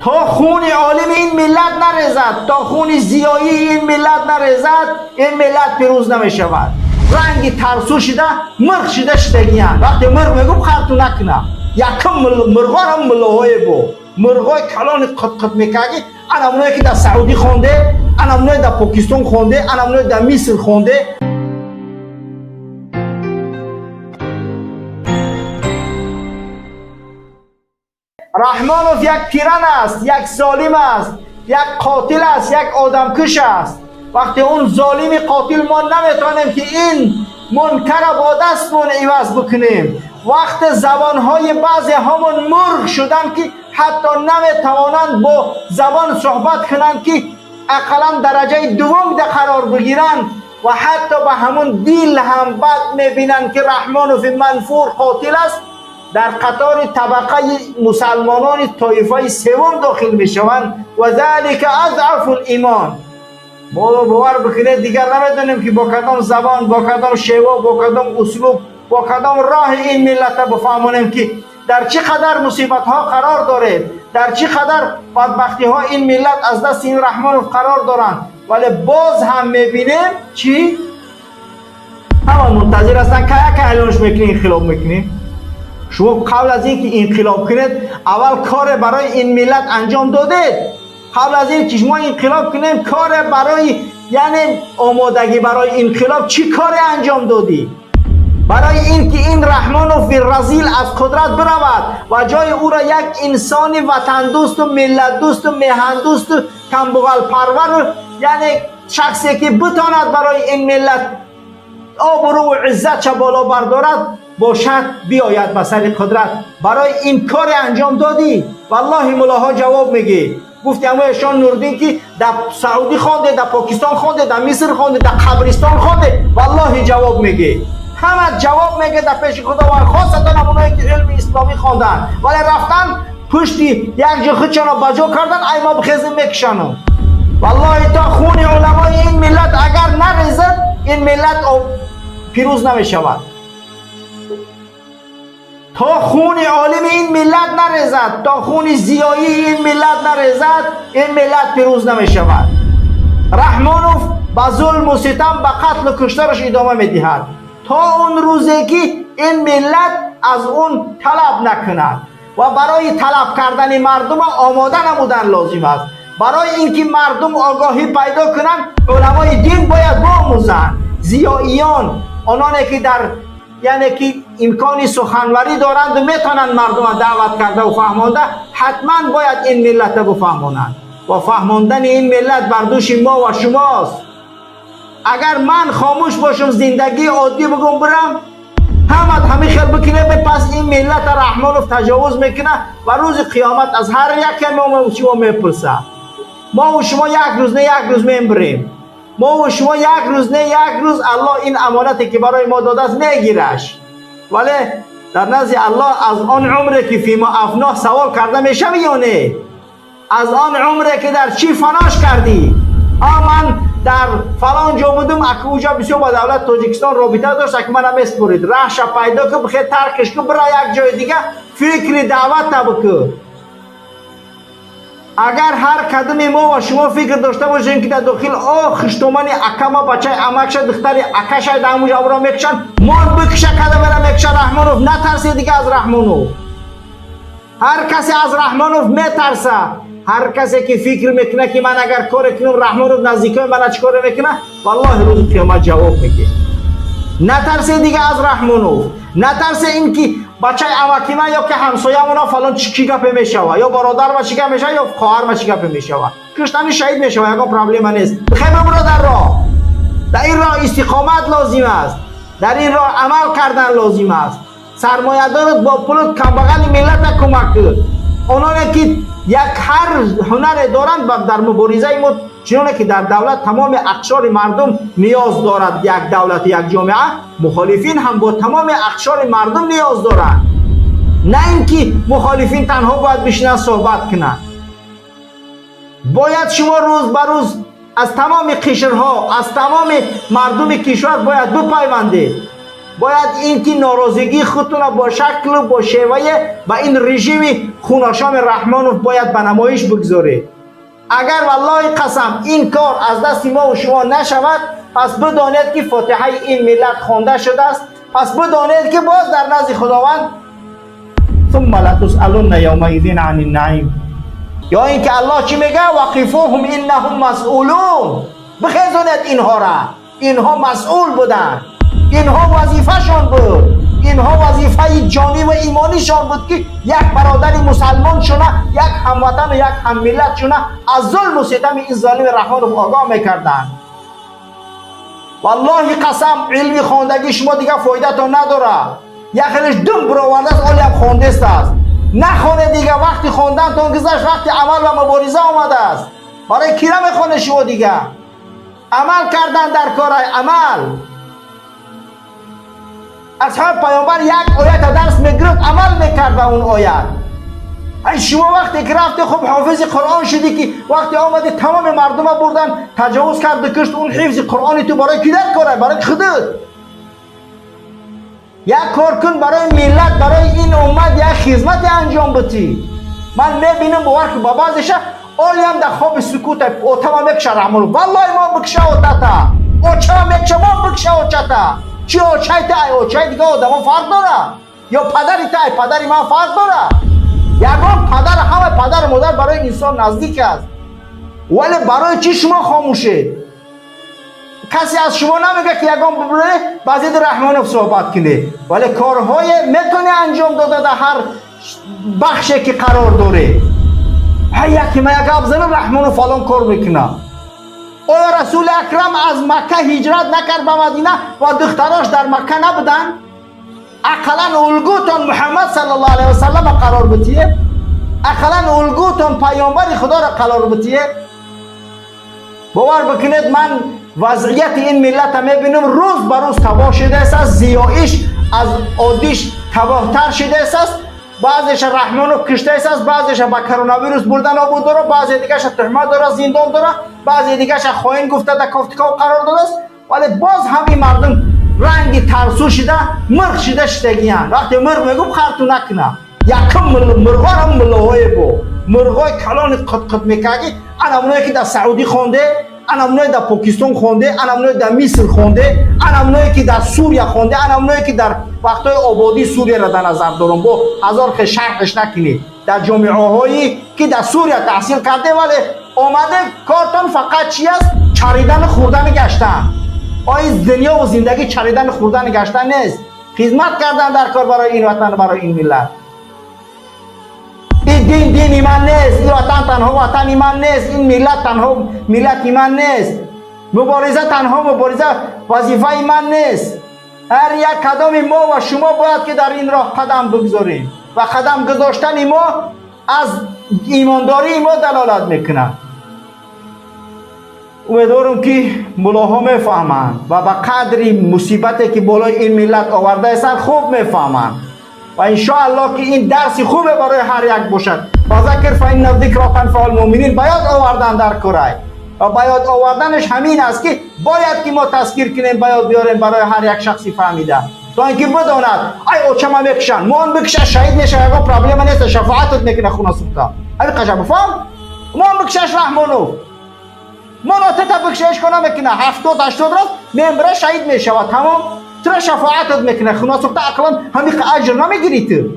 تا خون عالم این ملت نریزد، تا خون زیایی این ملت نریزد، این ملت پیروز نمیشود. رنگ ترسو شده، مرغ شده شدگیان. وقتی مرغ میگم خرتو نکنه، یکم مرغا هم ملاهای بو، مرغای کلان قط قط میکردی. انا که در سعودی خونده، انا در پاکستان خونده، انا در مصر خونده. رحمانوف یک تیران است، یک ظالم است، یک قاتل است، یک آدمکش است. وقتی اون ظالم قاتل ما نمیتونیم که این منکر با دستمون عوض بکنیم. وقت زبانهای بعضی همون مرغ شدن که حتی نمیتوانند با زبان صحبت کنند که اقلا درجه دوم در قرار بگیرند و حتی به همون دیل هم بد میبینند که رحمانوف منفور قاتل است، در قطار طبقه مسلمانان طایفه سوم داخل میشوند و ذلك اضعف الایمان. ما باور بکنید دیگر نمیدونیم که با کدام زبان، با کدام شیوه، با کدام اسلوب، با کدام راه این ملت بفهمونیم که در چه قدر مصیبت ها قرار داره، در چه قدر بدبختی ها این ملت از دست این رحمانوف قرار دارند. ولی باز هم میبینیم چی؟ همه منتظر هستن که یک اعلانش میکنی انقلاب میکنی. شما قبل از اینکه انقلاب کنید اول کار برای این ملت انجام دادید. قبل از اینکه شما انقلاب کنیم کار برای، یعنی آمادگی برای انقلاب چی کار انجام دادی؟ برای اینکه این رحمانوف رذیل از قدرت برود و جای او را یک انسان وطن دوست و ملت دوست و میهن دوست و کمبغل پرور، یعنی شخصی که بتاند برای این ملت آبرو و عزت چه بالا بردارد باشد، بیاید به سر قدرت. برای این کار انجام دادی؟ والله ملاها جواب میگه. گفتی اما ایشان نوردین که در سعودی خوانده، در پاکستان خوانده، در مصر خوانده، در قبرستان خوانده، والله جواب میگه. همه جواب میگه در پیش خداوند، خاصتا اونایی که علم اسلامی خواندن ولی رفتن پشتی یک جا خودشان را بجا کردن، ای ما بخیزیم میکشن. والله تا خون علمای این ملت اگر نریزد این ملت پیروز نمیشود. تا خون عالم این ملت نریزد، تا خون زیایی این ملت نریزد، این ملت پیروز نمیشود. رحمانوف با ظلم و ستم، با قتل و کشتارش ادامه میدهد تا اون روزی که این ملت از اون طلب نکند. و برای طلب کردن مردم آماده نمودن لازم است. برای اینکه مردم آگاهی پیدا کنند علمای دین باید بآموزند. زیاییان، آنانی که در یعنی که امکان سخنوری دارند و میتونند مردم دعوت کرده و فهمانده، حتما باید این ملت بفهمانند و فهماندن این ملت بر دوش ما و شماست. اگر من خاموش باشم، زندگی عادی بگم برم، همه همه خیر بکنه، پس این ملت رحمانوف تجاوز میکنه و روز قیامت از هر یک ما و شما میپرسه. ما و شما یک روز نه یک روز میبریم، ما و شما یک روز نه یک روز الله این امانتی که برای ما داده است میگیرش. ولی در نزد الله از آن عمری که فیما افناه سوال کرده میشه یا نه؟ از آن عمری که در چی فناش کردی؟ من در فلان جا بودم، اکه اوجا بسیار با دولت تاجیکستان رابطه داشت، اکه منم اسپرید رهش پیدا که بخیر ترکش که برای یک جای دیگه فکر دعوت نبکه. اگر هر کدوم ما و شما فکر داشته باشیم که در داخل آه خشتومانی اکما بچه امکش دختری اکش در همونجا را میکشن، مال بکشه کده برا میکشه رحمانوف، نترسید دیگه از رحمانوف. هر کسی از رحمانوف میترسه. هر کسی که فکر میکنه که من اگر کار کنم رحمانوف نزدیکای من چیکار میکنه، والله روز قیامت جواب میده. نترسید دیگه از رحمانوف. نترسه این که بچه امکی من یا که همسایه مونا فلان چی گپ میشوه، یا برادر ما چی گپ میشوه، یا خواهر ما چی گپ میشوه، کشتنی شهید میشوه، یکم پرابلم نیست. بخیر برادر را در این راه استقامت لازم است، در این راه عمل کردن لازم است. سرمایه دارت با پولت کمبغل ملت کمک کن. آنانی که یک هر هنر دارند در مبارزه ما، چنانه که در دولت تمام اقشار مردم نیاز دارد، یک دولت یک جامعه، مخالفین هم با تمام اقشار مردم نیاز دارند. نه اینکه مخالفین تنها باید بشینن صحبت کنند. باید شما روز به روز از تمام قشرها، از تمام مردم کشور باید بپیوندید. باید این که ناراضگی خودتون با شکل و با شیوه و این رژیم خوناشام رحمانوف باید به نمایش بگذارید. اگر والله قسم این کار از دست ما و شما نشود، پس بدانید که فاتحه این ملت خوانده شده است. پس بدانید که باز در نزد خداوند ثم لتسألن یومئذ عن النعیم، یا اینکه الله چی میگه؟ وقفوهم انهم مسئولون. بخیزونید اینها را، اینها مسئول بودن، اینها وظیفه‌شان بود، اینها وظیفه جانی و ایمانیشان بود که یک برادر مسلمان شونه، یک هموطن و یک هم ملت شونه از ظلم و ستم این ظالم رحمان آگاه میکردن. والله قسم علمی خواندگی شما دیگه فایده تا نداره. یک خیلیش دم برآورده است، آلی هم خوانده است. نخوانه دیگه، وقتی خواندن تون گذشت، وقتی عمل و مبارزه آمده است. برای کی نمیخوانه شما دیگه؟ عمل کردن در کارهای عمل. اصحاب پیامبر یک آیت درس میگرفت، عمل میکرد به اون آیت. ای شما وقتی که رفتی خب حافظ قرآن شدی که وقتی آمدی تمام مردم بردن تجاوز کرد کشت، اون حفظ قرآنی تو برای کی در کاره؟ برای خودت. یک کار کن برای ملت، برای این امت یک خدمت انجام بدی. من میبینم باور که با بعضیش آلی هم در خواب سکوت اوتما میکشه رحمان، والله ما بکشه اوتاتا اوچما میکشه، ما بکشه اوچاتا. چی اوچای تا ای اوچای دیگه آدم فرق داره، یا پدری تا ای پدری من فرق داره. یگان پدر، همه پدر مادر برای انسان نزدیک است، ولی برای چی شما خاموشید؟ کسی از شما نمیگه که یگان ببره با رحمانوف صحبت کنه، ولی کارهای میتونه انجام داده در هر بخشی که قرار داره. هر یکی ما یک ابزار رحمانوف فلان کار میکنه. آیا رسول اکرم از مکه هجرت نکرد به مدینه و دختراش در مکه نبودن؟ اقلا الگوتون محمد صلی الله علیه و سلم قرار بتیه، اقلا الگوتون پیامبر خدا را قرار بتیه. باور بکنید من وضعیت این ملت میبینم روز به روز تباه شده است، زیایش از عادیش تباهتر شده است. بعضیش رحمانو کشته است، بعضیش با کرونا ویروس بردن آبود داره، بعضی دیگهش تهمت داره زندان داره، بعضی دیگهش خائن گفته در کافتکاو قرار داده است. ولی باز هم این مردم رنگ ترسو شده، مرغ شده شدگیان. وقتی مرغ میگم خرتو نکنه، یکم مرغا هم ملوهای بو مرغای کلان قط قط میکردی. انا اونایی که در سعودی خونده، انا اونایی در پاکستان خونده، انا اونایی در مصر خونده، انا اونایی که در سوریه خونده، انا اونایی که در وقتای آبادی سوریه را در نظر دارم، با هزار که شرحش نکنید، در جامعه هایی که در سوریه تحصیل کرده ولی آمده کارتون فقط چی است؟ چریدن خوردن گشتن. آیا دنیا و زندگی چریدن خوردن گشتن نیست؟ خدمت کردن در کار برای این وطن، برای این ملت. این دین دین من نیست، این وطن تنها وطن من نیست، این ملت تنها ملت من نیست، مبارزه تنها مبارزه وظیفه من نیست. هر یک قدم ما و شما باید که در این راه قدم بگذاریم و قدم گذاشتن ما از ایمانداری ما دلالت میکنه. امیدوارم که ملاها میفهمند و به قدری مصیبتی که بالای این ملت آورده هستند خوب میفهمند و انشاءالله که این درس خوبه برای هر یک باشد. فذکر فان الذکر تنفع المؤمنین، بیاد آوردن در کره و بیاد آوردنش همین است که باید که ما تذکیر کنیم، بیاد بیاریم برای هر یک شخصی فهمیده تا اینکه بداند ای اوچما میکشن، ما هم بکشه شهید میشه، یگان پرابلم نیست، شفاعتت میکنه خونه سوخته. همین قشنگ بفهم، ما هم بکشش رحمانو ما ناتتا بکشش کنه میکنه 70 80 روز میمره شهید میشه و تمام، تو شفاعتت میکنه خونه سوخته، اقلا همین اجر نمیگیری تو.